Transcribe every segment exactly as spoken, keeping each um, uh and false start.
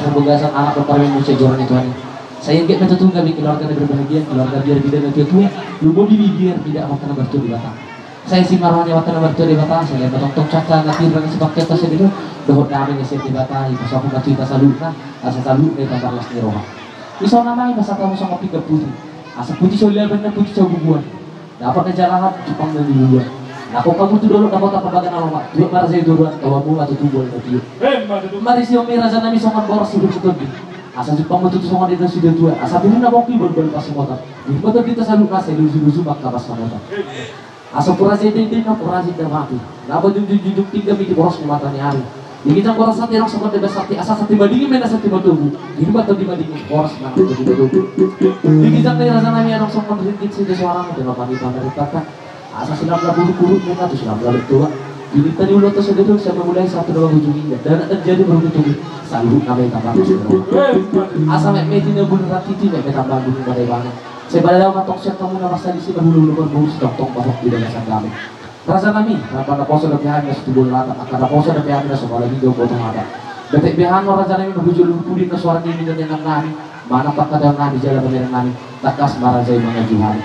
Pembagasan anak dan parmen musia joran itu ani. Sai anggiat ma tutu gabe keluarga na berbahagia, keluarga biar bida na tua-tua, lumobi biar bida Amanta na martua Debata. Sai asi ma roha ni Amanta na martua Debata, sai ma tongtong sangkap na tirang si pakke atas itu, dohot dame ni sian Debata, i pasapu ma tu hita saluhutna, asa saluhutna i tambar las ni roha. Isona ma i pasatamu songon pinggan putih. Asa putih so liaban na putih so bubuan. Dapot na jala hat, jumpang na di luar. Nangkok hamu tu dolok, dapot apa bagan na lomak. Tuat ma raja i toruan, tau hamu ma tutu bola na tio. Marisi on ma i raja nami songon boras suhut ni tondi. Asa jumpang ma tutu songon dendang suda tua. Asa bulu na bongki balu-balu pasumotan. Di rumah tondi tasaluhutna, sai lusu-lusu mangkapas hamotan. Asa puraja i dendeng na puraja i damati. Na pajunjung-junjung tinggi i di boras ni mata ni ari. Di ginjang boras santi adong songon dendang santi, asa santi madingin ma i na santi matogu. Di rumah tondi madingin boras ma na tondi matogu. Di ginjang ni raja nami adong songon ringgit sida suarana. Dima pangi pamarentanta. Asa sinamot na buruk-buruk ma i na tu sinamot na tua. Di nita ni ulaon tu sadadong sian mamulai sahat tu na mangujungi. Dana dan jadi beruntung tugu. Saluhut nama i tambah. Asa metmet i na bulung ratiti, metmet tambah bulung bana-bana. Sai padalan ma tong sian hamu na marsadisi, na bulung-bulung marboru, sitongtong bahok di bagasan dame. Raja nami, ramba na poso dope hami na so tubu latap, angka na poso dope hami na so mala ginjang boto hata. Betek be hamu raja nami, na hujolo pudi na suara ni ninna nami, manang pangkataion nami jala pamereng nami, tangkas ma raja i mangaji hami.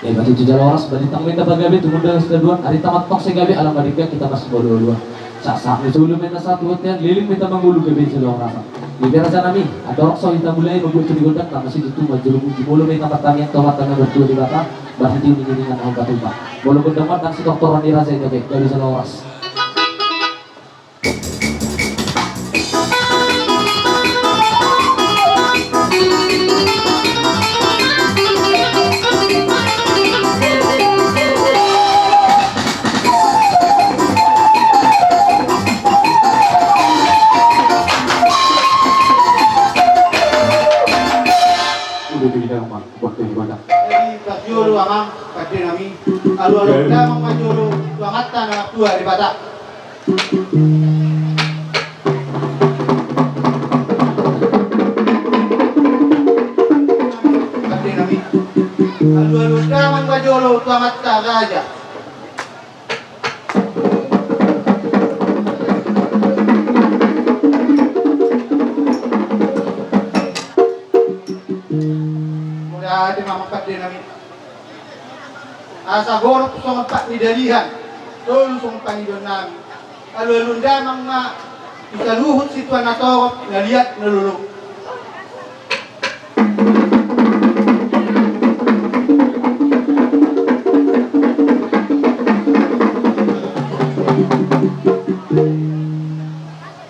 Ia ma tutu jala horas, balintang ma inna pagabe, tumundalna sitadoan, ari tamat tong sai gabe, ala madenggan hita marsipaolo-oloan. Sahat-sahat ni solu ma inna sahat tu bontean, leleng ma hita mangolu gabe jala horasan. Ia pe raja nami, andorang so hita mulai mambuat tu di gondang, tama situtu manjolom jumolo ma hita martangiang tu Amanta na martua Debata, marhite uninguningan na hombar-hombar. Molo gondang ma ndang sitortoron ni raja i dope, gabe jala horas. Jadi, parjolo amang pande nami, alu-alu damang ma jolo tu Amanta na martua Debata. Pande nami, alu-alu damang ma jolo tu Amanta raja. Mauliate ma amang pande nami. Asa godang songon pat ni dalihan, tolu songon pangidoan nami. Alu-alu damang ma di saluhut situan na torop, na liat, na lolo.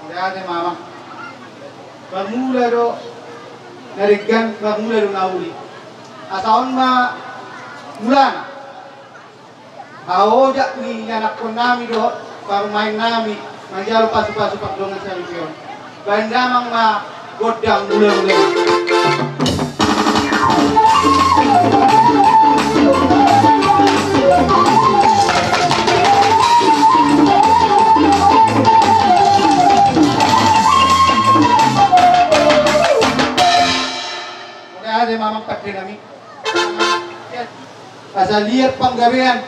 Mauliate ma amang. Parmula do na denggan, parmula do na uli. Asa on ma mulana. Haojak ni ianakhon nami dohot parumaen nami manjalo pasu-pasu pardongan saripeon. Baen damang ma gondang mula-mula. Oke, ate mamang pande nami. Asa liat panggabean,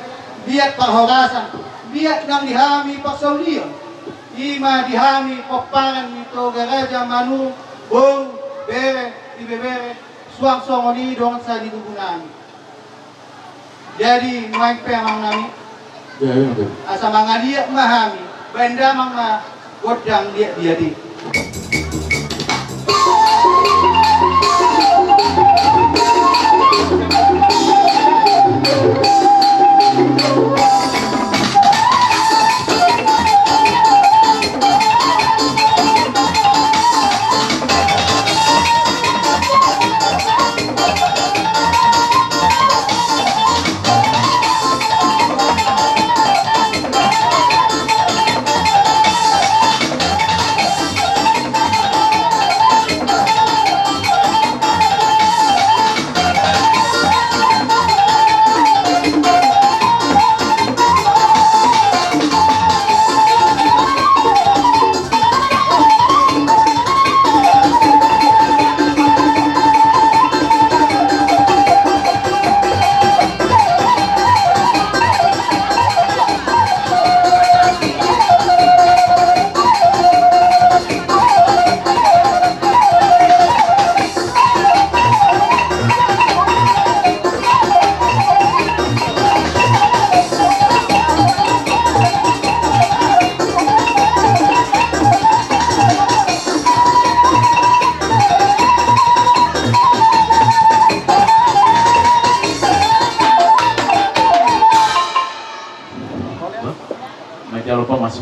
liat parhorasan, liat nang di hami parsaulian. I ma di hami pomparan ni Toga Raja Manurung, boru, bere, ibebere, suang songon i dongan sahitubu nami. Jadi nuaeng pe amang nami, asa mangaliat ma hami, baen damang ma gondang liat-liat i.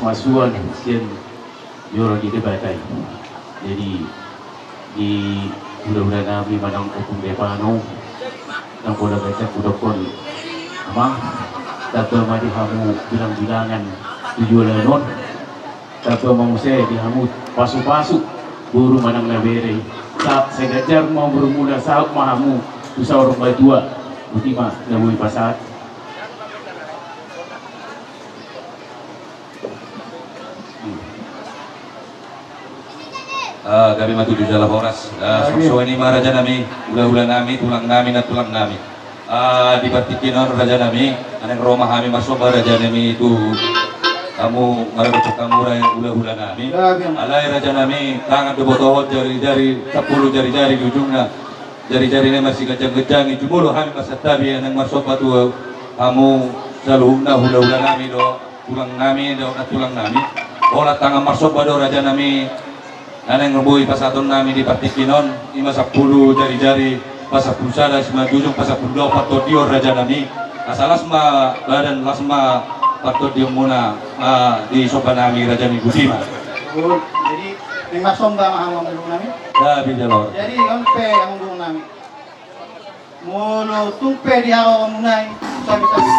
Pasuan sian joro ni Debata i. Jadi di hulahula nami manang Ompung Depano, nang pola ganjang hudokkon, amang, tamba ma di hamu bilang-bilangan tu joloan on. Tamba ma muse di hamu pasupasu boru manang na bere i. Sa, sai ganjang ma umurmuna, saut ma hamu tu saur matua. Boti ma na boi pasahat. Ah, gabe ma tu jala horas. Ah, songon i ma raja nami, hulahula nami, tulang nami, nantulang nami. Ah, di partingkian on raja nami, naeng ro ma hami marsomba raja nami tu hamu, marga Cokang Mura, hulahula nami. Alai raja nami, tangan do botohon, jari-jari, sampulu jari-jari di ujungna. Jari-jari nai marsiganjang-ganjangi, jumolo hami marsantabi, naeng marsomba tu hamu saluhutna, hulahula nami do, tulang nami do, nantulang nami. Holan tangan marsomba do raja nami, naeng boi pasahaton nami di partingkian on, i ma sampulu jari-jari, pasampulu sada, simanjujung, pasampulu dua, partondion raja nami. Asa las ma badan, las ma partondionmuna, ah, di somba nami raja nami, boti ma. Jadi, naeng marsomba ma hamu, amangboru nami. Jadi, on pe, amangboru nami, molo tung pe di haroronmuna i, sabi-sabi.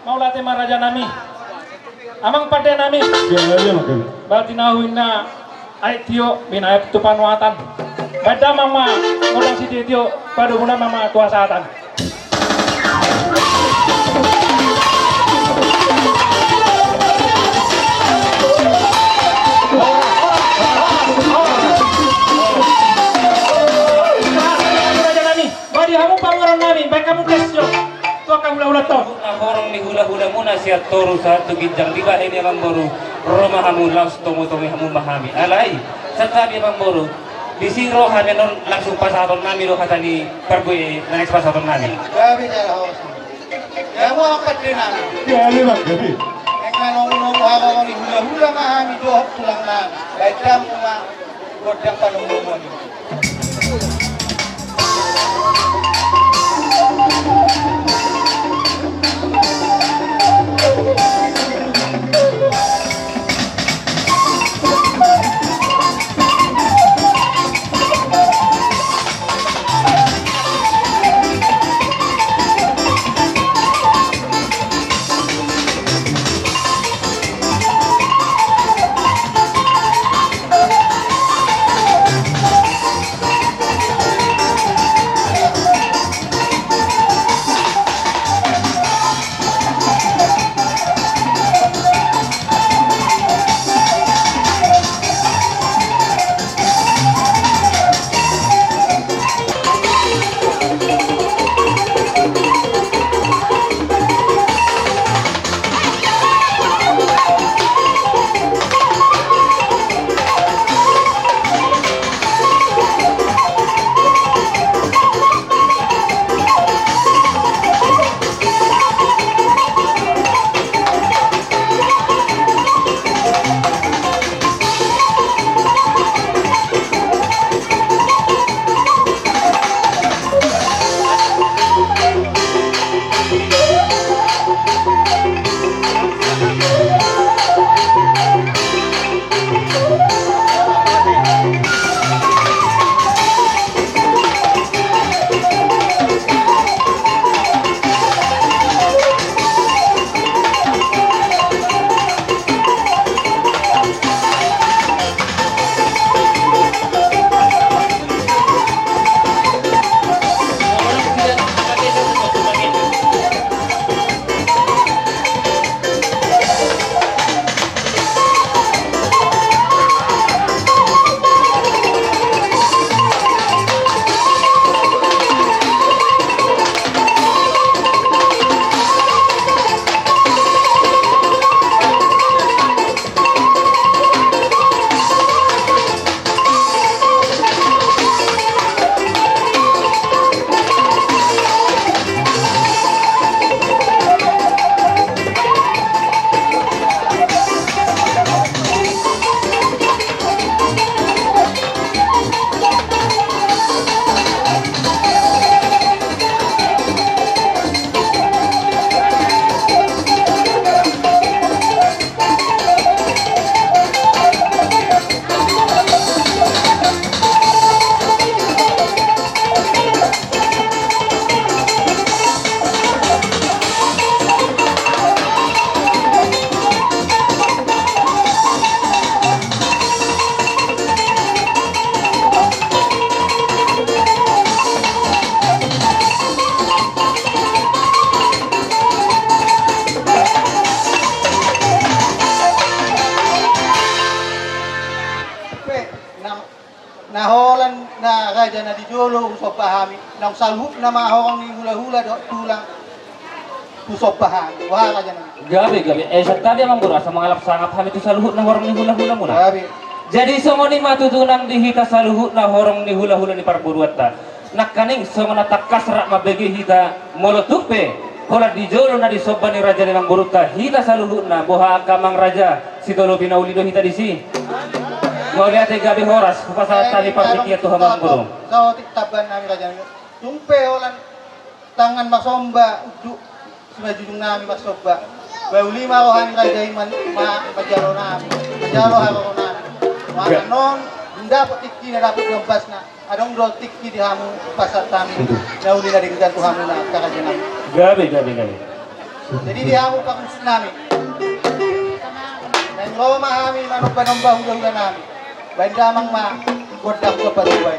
Mauliate ma raja nami. Amang pande nami. Iya, iya, iya, Mak. Berarti na huinna aek tio, binaen tu panuatan. Baen damang ma godang sitio-tio, padomu damang ma tu hasahatan. Raja nami, badi hamu pangoran nami, baen hamu tes jo. Tu angka hula-hula on. Na horong ni hula-hulamuna sian toru sahat tu ginjang, dibahen i amangboru, ro ma hamu laos tomo-tomo hamu ma hami. Alai, santabi amangboru, disi ro hami annon langsung pasahaton nami do hata ni parbue na naeng sipasahaton nami. Gabe jala horas. Gabe amang pande nami. Gabe, Mak, gabe. Naeng manomu-nomu hamu ni hula-hula ma hami dohot tulang nami. Baen damang ma gondang panomu-nomuan i. Somba hami, naung saluhutna ma horong ni hulahula dohot tulang tu somba hami. Boha raja nami? Gabe, gabe. Eh, santabi amang boru, asa mangalap sangap hami tu saluhutna horong ni hulahula muna. Gabe. Jadi songon i ma tutu nang di hita saluhutna horong ni hulahula ni parboruonta. Nangkaning songon na tangkas rap mambege hita molo tung pe holan di jolo na disomba ni raja ni amang borunta hita saluhutna, boha angka amang raja sitolopi na uli do hita disi. Mauliate, gabe horas, hupasahat hami partingkian tu hamu amang boru. Saotik tambaan nami raja nami. Tung pe holan tangan marsomba unduk simanjujung nami marsomba. Bahen uli ma roha ni raja i man-, ma-, manjalo nami, manjalo haroro nami. Maka non, ndapot tingki na dapot di ombasna. Adong do tingki di hamu pasahat hami. Betul. Na uli na denggan tu hamu na angka raja nami. Gabe, gabe, gabe. Jadi di hamu pamusik nami. Naeng ro ma hami manomba-nomba hulahula nami. Bahen damang ma gondang tu patubai.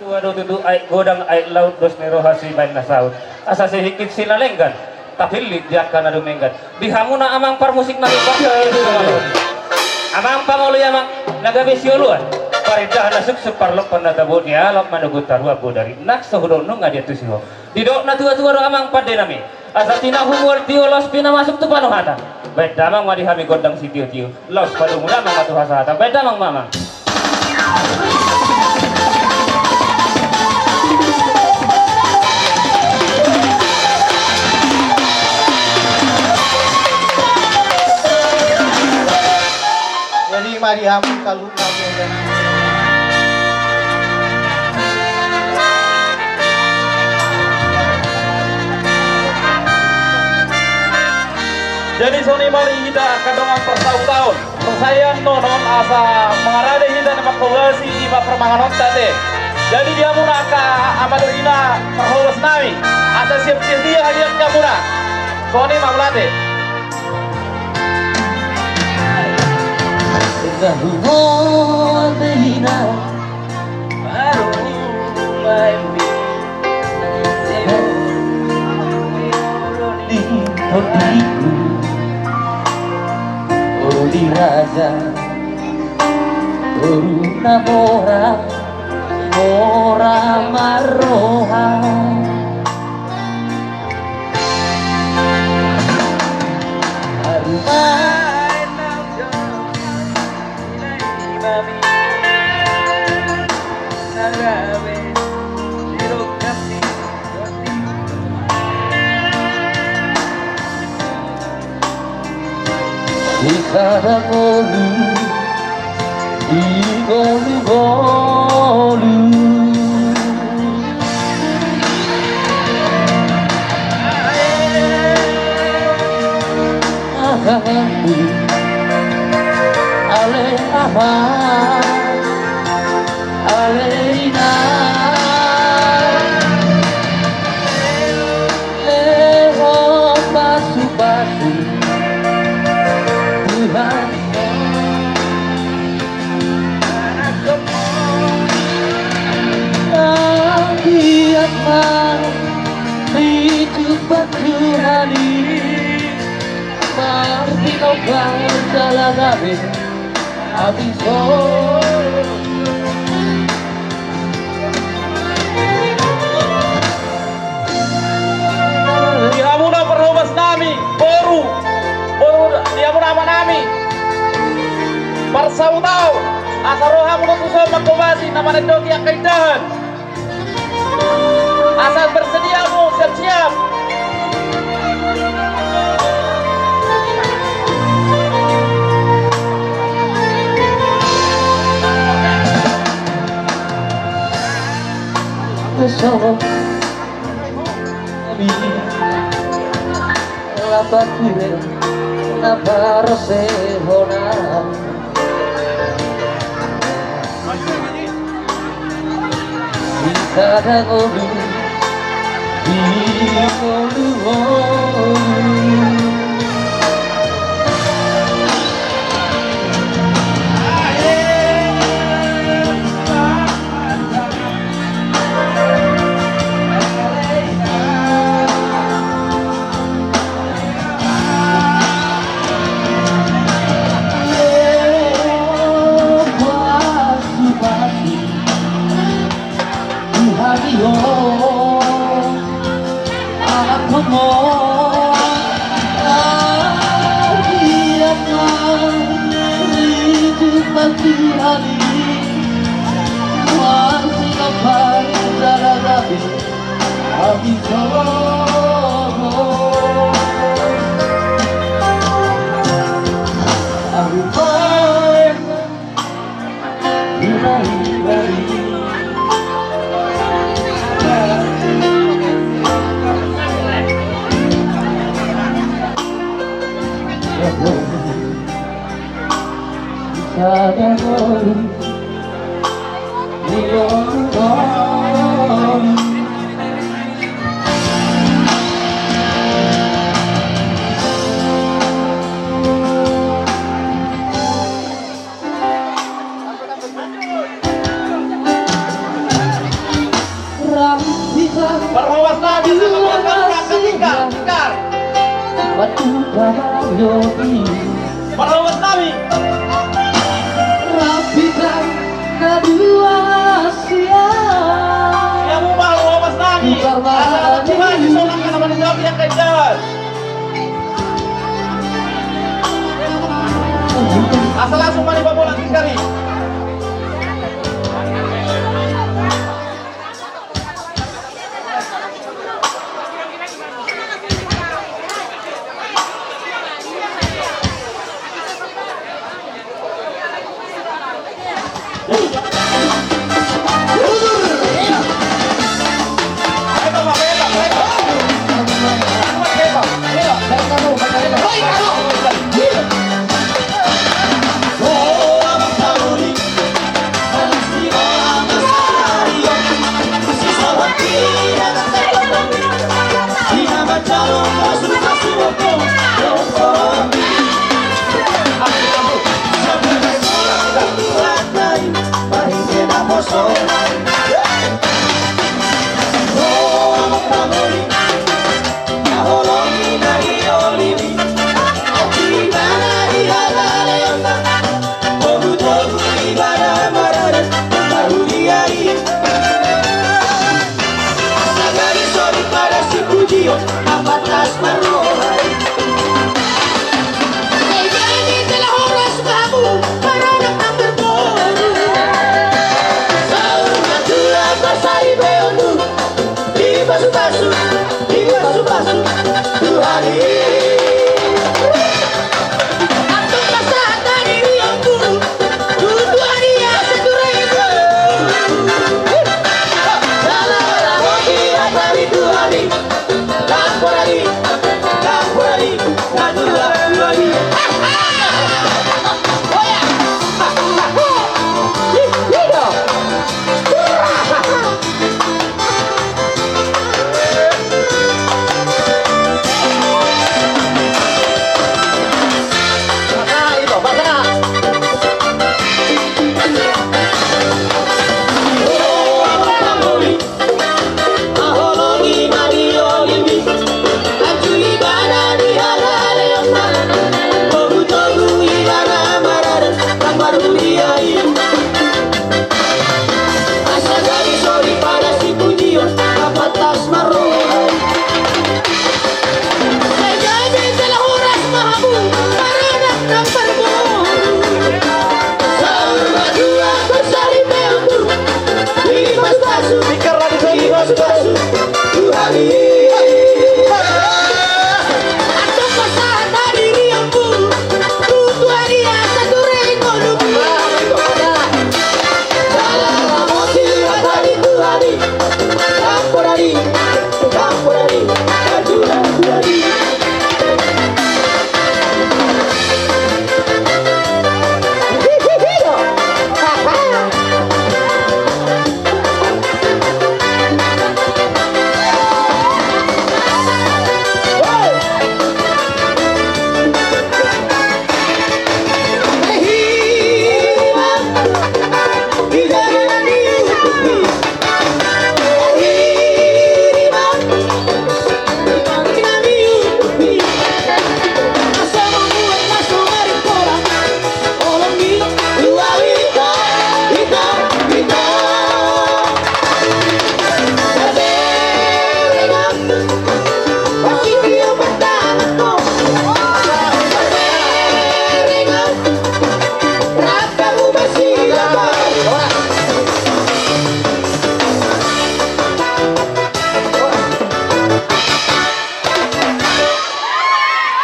Tua do tutu, aek godang aek laut, dos ni roha sibaen na saut. Asa sihingkit sinalenggan, tapillit di angka na dumenggan. Di hamu na amang parmusik na lupa. Amang pangoli, amang na gabe sioloan, parindahan na suksuk, parlompan na tabo, dialap manogot taruan bodari. Nang so hudok nunga diantusi ho. Didok na tua-tua do amang pande nami, asa tinahu mual tio laos pinamasuk tu panuhatan. Baen damang ma di hami gondang sitio-tio, laos padomu damang ma tu hasahatan. Baen damang ma amang. Jadi ma di hamu saluhutna. Jadi songon i ma di hita angka dongan parsaut taon. Porsea annon asa mangarade hita na manghobasi ima parmanganonta ate. Jadi di hamuna angka amang dohot ina parhobas nami, asa siap-siap dia hadiahon hamuna. Songon i ma mauliate. Enda huhol be ina, baru main bi. Di tondiku, uli raja, uli na mora, mora marroha. Arumaen naung jo, nai mami, sarabe, sirokasi. Di sada ngolu, di ngolu-ngolu. Aha, ale aha, ale ina. Lehon pasu-pasu Tuhan. Anggiat ma dijumpa Tuhan i, marsinombar jala gabe. Di hamuna parhobas nami, boru, boru, di hamuna ama nami, parsaut au, asa ro hamuna tuson manghobasi na manandoki angka indahan. Asa bersedia hamu, siap-siap. Lapat ture na parosehon. Di sada ngolu, di ngolu-ngolu. Parhobas nami, parhobas nami. Ia mu parhobas nami. Asa Tuhan di sana karena menjawab yang kejar. Asa langsung mari babola tingkari.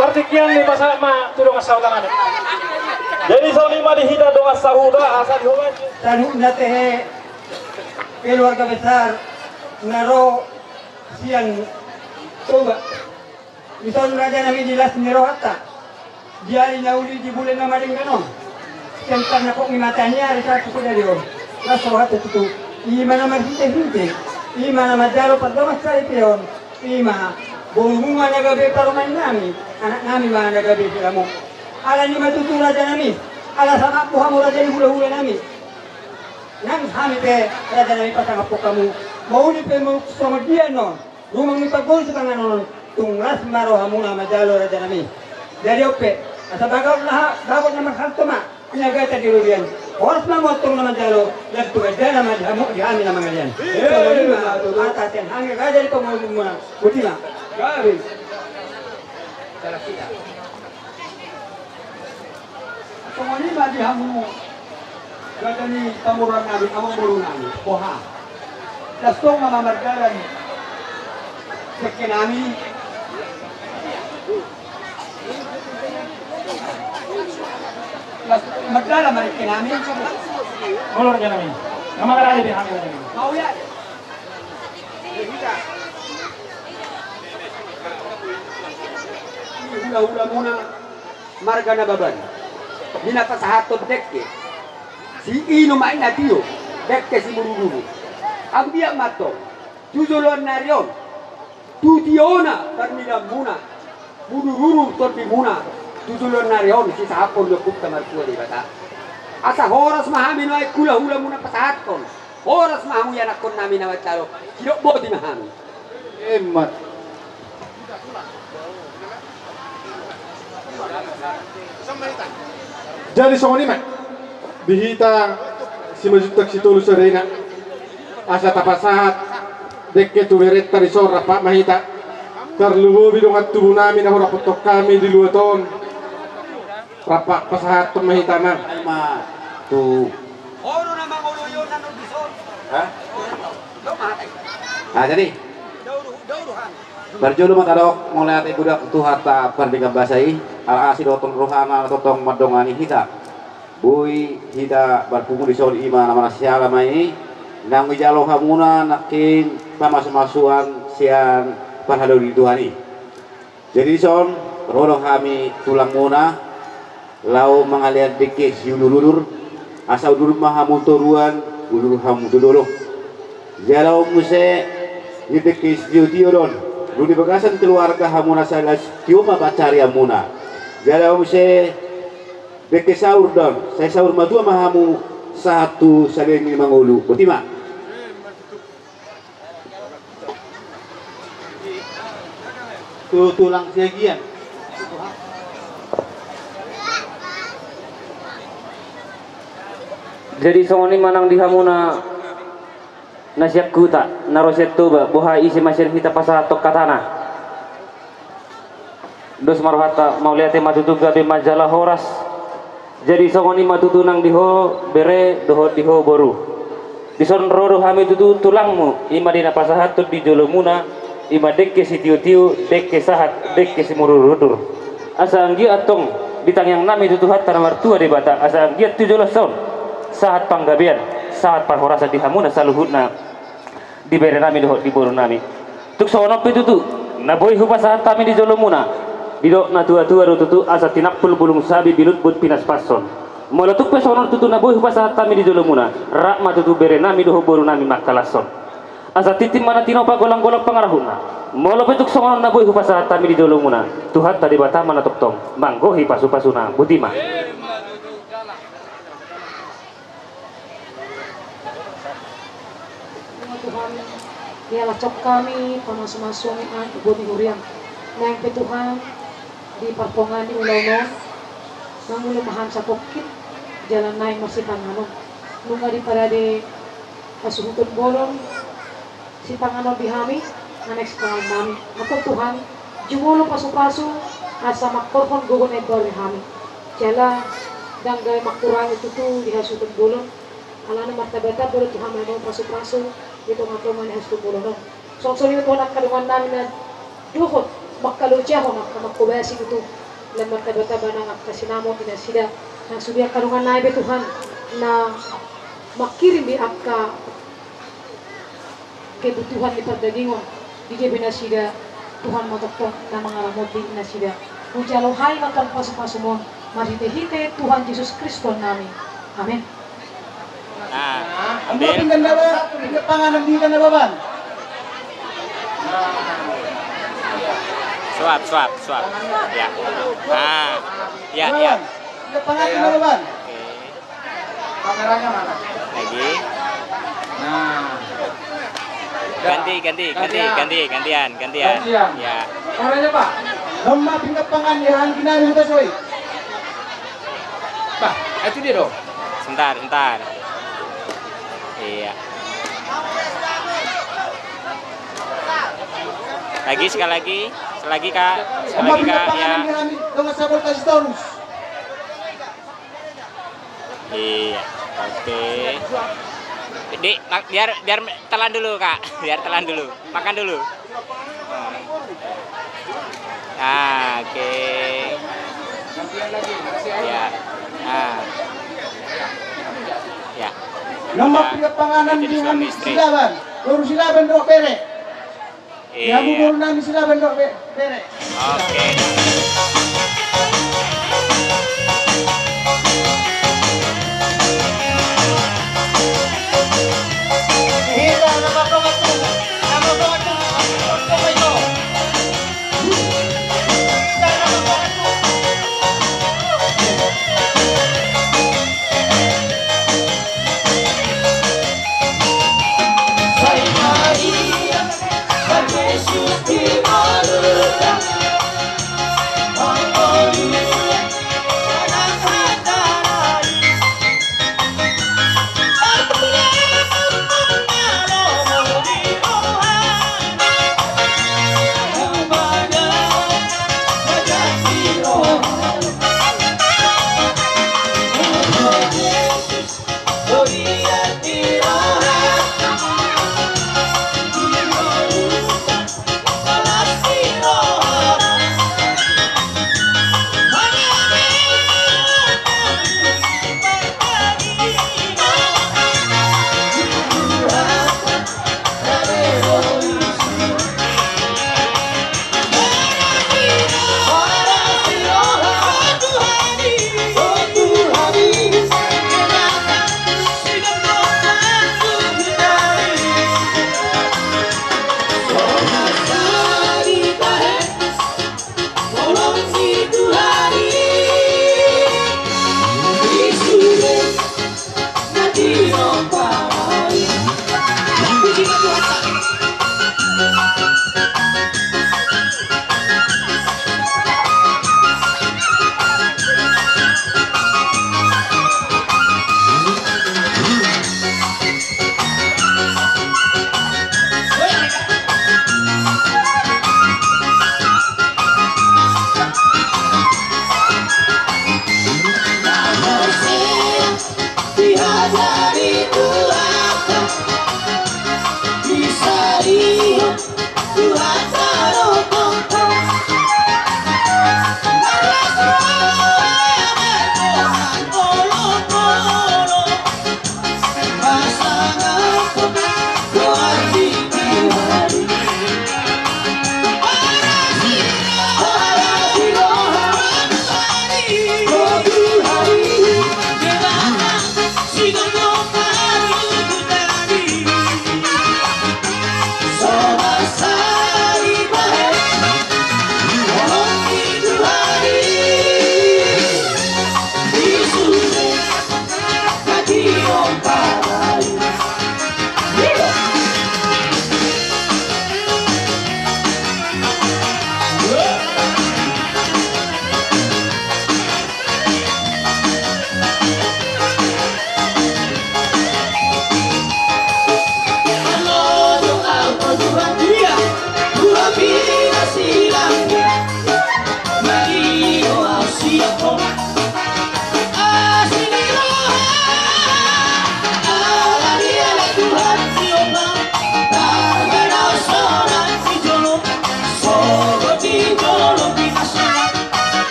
Partingkian ni pasahat ma tu dongan sahuta nami. Jadi songon i ma di hita dongan sahuta, asa di holan. Saluhutna tehe keluarga besar na ro sian Toba. Dison raja nami di las ni rohanta. Di ari na uli di bulan na madenggan on. Sian tarnapok ni mata ni ari sahat tu sadari on. Las rohanta tutu. I ma na marhite-hite. I ma na manjalo pardongan saripeon. I ma borumu ma na gabe parumaen nami. Anak nami ma na gabe silamok. Alani ma tutu raja nami. Ala sangapmu hamu raja ni hula-hula nami. Nang hami pe raja nami pasangaphon hamu. Mauli pe molo songon dia annon. Rumang ni pangolu sipanganon on, tung las ma rohamuna manjalo raja nami. Jadi on pe, asa bagot na ha-, bagot na marhalto ma, pinagata di robean. Horas ma molo tung na manjalo, dan tu gajana ma di hamu, di hami na mangalean. Songon i ma, hata sian hami raja ni pangolumuna, boti ma. Gabe. Songon i ma di hamu, raja ni pamoruan nami, amangboru nami, boha. Las tong ma mardalan, dengke nami. Las mardalan ma dengke nami. Molo raja nami. Nama kada ada di hami raja nami. Mau ya. Hula-hula muna. Marga Nababan, di na pasahathon dengke si inum aek na tio, dengke si murururu. Anggiat ma antong tu joloan ni ari on, tu tiona tarnidaanmuna, murururu tondimuna, tu joloan ni ari on sisahaphon ni Ompunta Martua Debata. Asa horas ma hami nuaeng hula-hulamuna pasahathon. Horas ma hamu ianakhon nami na manjalo. Sidok boti ma hami. Emma. Jadi songon i ma di hita Simanjuntak Sitolu sadari on, asa tapasahat dengke tu berenta dison, rap ma hita. Tarlumobi dongan tubu nami na hurapot hami di luat on. Rap pasahathon ma hita ma. Ai ma tu. Hah? Nah, jadi. Parjolo ma tadok mauliate budak tu Tuhanta Pardenggan Basa i, ala asi dohot rohana tongtong mandongani hita. Boi hita marpungu dison, i ma na manasiala ma i, naung dijalo hamuna nangkin pamasu-masuon sian parhalado ni Tuhan i. Jadi dison, ro do hami tulangmuna, laho mangalean dengke siudur-udur, asa udur ma hamu toruan, udur hamu tu dolok. Jalo muse, di dengke sitio-tio do on, dung di bagasan keluarga hamuna sala sitio ma pansarianmuna. Jalo muse, dengke saur do on, sai saur matua ma hamu sahat tu salelengi mangolu. Boti ma. Tu tulang siagian. Jadi songon i ma nang di hamuna na sian huta, na ro sian Toba, boha ise ma sian hita pasahathon hatana. Dos ma rohanta, mauliate ma tutu, gabe ma jala horas. Jadi songon i ma tutu nang di ho bere dohot di ho boru. Dison ro do hami tutu tulangmu, i ma di na pasahathon di jolomuna, i ma dengke sitio-tio, dengke sahat, dengke simudur-udur. Asa anggiat antong di tangiang nami tu Tuhanta na martua Debata, asa anggiat tu joloan on sahat panggabean, sahat parhorasan di hamuna saluhutna. Di bere nami dohot di boru nami. Tung songon on pe tutu, na boi hupasahat hami di jolomuna. Didok na tua-tua do tutu, asa tinampul bulung sabi, bilutbut pinaspashon. Molo tung pe songon on tutu na boi hupasahat hami di jolomuna, rap ma tutu bere nami dohot boru nami mangkalashon. Asa tintin ma na tinopa, golang-golang pangarahutna. Molo pe tung songon on na boi hupasahat hami di jolomuna, Tuhanta Debata ma na tongtong manggohi pasu-pasuna. Boti ma. Tuhan, dialap hami pamasu-masu ni anak buat ni huriaM. Naeng pe Tuhan, di parpongan ni ulaon on, mangolu ma hami sapongkit, jala naeng marsipanganon. Nunga diparade hasuhuton bolon, sipanganon di hami, na naeng sipanganon nami. Antong Tuhan, jumolo pasu-pasu, asa mangkorhon gogo na imbaru di hami. Jala, ndang gabe mangkurangi tutu di hasuhuton bolon. Alana martamba-tamba do Tuhan, molo pasu-pasu, di tonga-tonga ni hasuhuton bolon on. Songon i ma Tuhan angka dongan nami na dohot mangkalojahon angka mangkobasi tutu, lam martamba-tamba nang angka sinamot di nasida, nang sude angka dongan nai be Tuhan, na mangkirim be angka kebutuhan ni pardagingon, di gabe nasida Tuhan ma tongtong na mangaramoti nasida. Hujalo hami ma Tuhan pasu-pasum on, marhite-hite Tuhan Jesus Kristus nami. Amen. Nah, ambil. Pinggan daba, pinggan panganan di hita na baban. Suap, suap, suap. Ya. Nah, ya, ya. Pinggan panganan na baban. Oke. Kameranya mana? Lagi. Nah. Ganti, ganti, ganti, ganti, gantian, gantian. Gantian. Ya. Kameranya, Pak. Nunga pinggan pangan di hanggi nami sudah soi. Bah, itu dia dong. Sebentar, sebentar. Iya. Lagi, sekali lagi, sekali lagi, Kak. Sekali lagi, Kak, ya. Nunga pinggan pangan di hanggi, nunga sabol kasih terus. Iya, oke. Di, ma-, biar, biar telan dulu, Kak. Biar telan dulu. Makan dulu. Ah, oke. Ya. Ah. Ya. Nunga pinggan panganan di hami suami istri. Silaban. Baru silaban dohot bere. Iya. Di hamu boru nami silaban dohot be-, bere. Oke.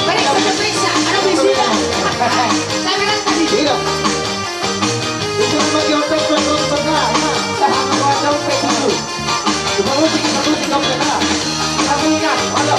Periksa, periksa, ada wisuda. Saya bilang tadi. Iya. Itu nama dia otak, otak, otak, otak. Nah, tahan, tahan, tahan, tahan. Cuma musik, cuma musik, kamu kena. Kamu ingat, halo.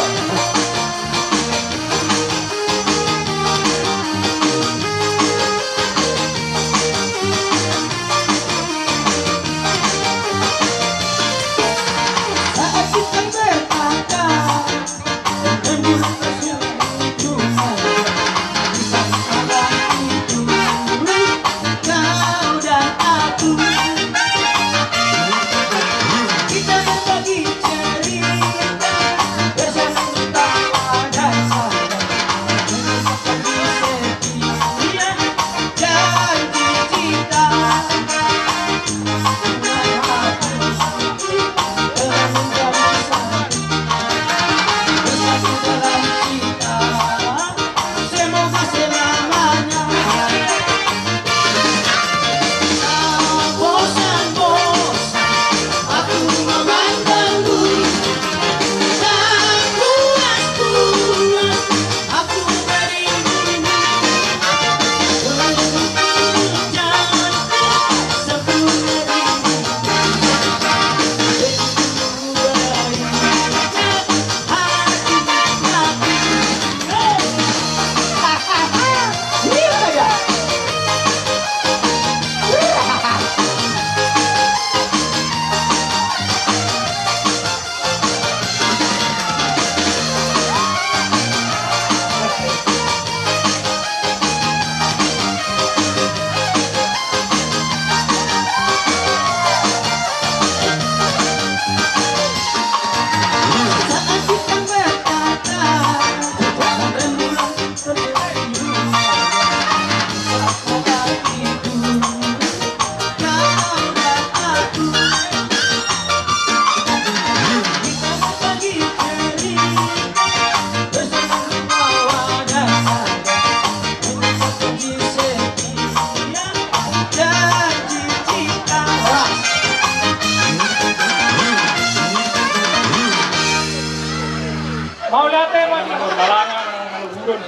Mauliate ma di Hamburbalangan, Hamburgudon.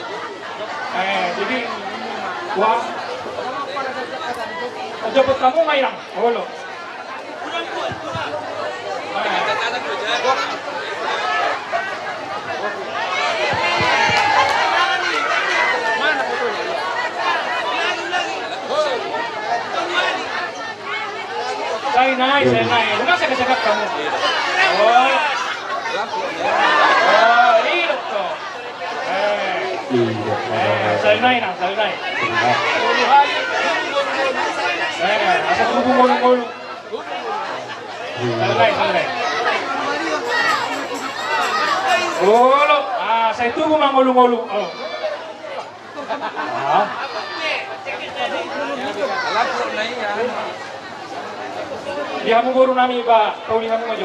Eh, jadi, wah, jemput kamu nggak hilang? Olo. Sai nai, sai nai. Unang sekat-sekat kamu. Oh. Oh, iya, dokter. Eh. Eh, sai nai, nang, sai nai. Eh, asa tubu ngolu-ngolu. Sai nai, sai nai. Olo, ah, sai tubu ma ngolu-ngolu. Oh. Ah. Di hamu boru nami, ba, pauli hamu ma jo.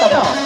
Mantap.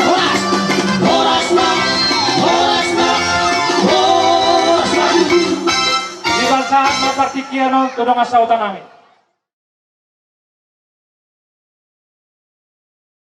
Horas. Horas ma. Horas. Tingki on tu dongan sahuta nami.